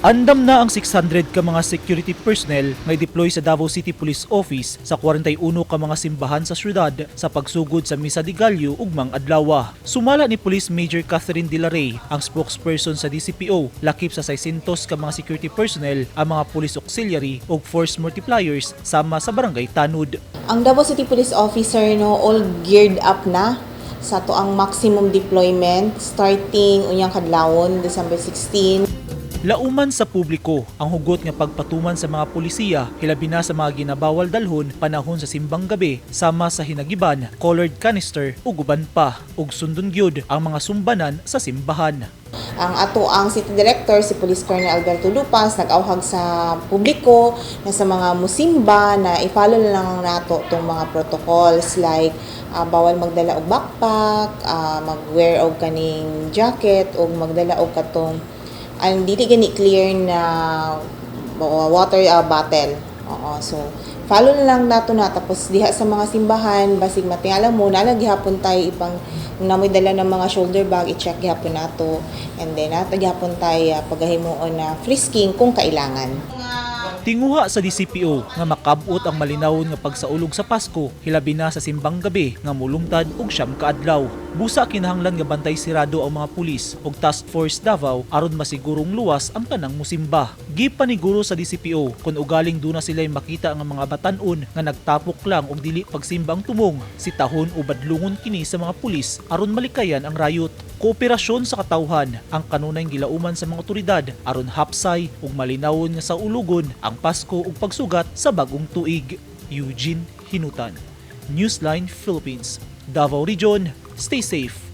Andam na ang 600 ka mga security personnel nga deploy sa Davao City Police Office sa 41 ka mga simbahan sa syudad sa pagsugod sa Misa de Gallo ugmang adlaw. Sumala ni Police Major Catherine De La Rey, ang spokesperson sa DCPO, lakip sa 600 ka mga security personnel ang mga police auxiliary ug force multipliers sama sa barangay tanod. Ang Davao City Police Officer, no, all geared up na sa atoang maximum deployment starting unyang kadlawon, December 16. Lauman sa publiko ang hugot nga pagpatuman sa mga pulisiya, hilabi na sa mga ginabawal dalhon panahon sa simbang gabi sama sa hinagiban, colored canister ug uban pa, ug sundon gyud ang mga sumbanan sa simbahan. Ang atoang City Director, si Police Colonel Alberto Lupas, nag-awhag sa publiko na sa mga musimba na i-follow na lang nato tong mga protocols like bawal magdala og backpack, mag-wear og kaning jacket ug magdala og katong ang dili gani clear na water bottle. Oo, so follow na lang nato na. Tapos diha sa mga simbahan, basig matingala mo na lang gihapon tay ipang namoy dala ng mga shoulder bag, i-check gihapon nato and then nato gihapon tay pagahimuon na frisking kung kailangan. Tinguha sa DCPO nga makabot ang malinawon nga pagsaulog sa Pasko, hilabi na sa simbang gabi nga mulungtad og 9 ka adlaw. Busa kinahanglan nga bantay sirado ang mga pulis ug Task Force Davao aron masigurong luwas ang tanang musimba. Gipaniguro sa DCPO kung ugaling duna sila'y makita nga mga batan-on nga nagtapok lang og dili pagsimba ang tumong, sitahon o badlungon kini sa mga pulis aron malikayan ang rayot. Kooperasyon sa katawhan ang kanunayng gilauman sa mga otoridad aron hapsay ug malinawon nga saulugon ang Pasko ug pagsugat sa bagong tuig. Eugene Hinutan, Newsline Philippines, Davao Region. Stay safe.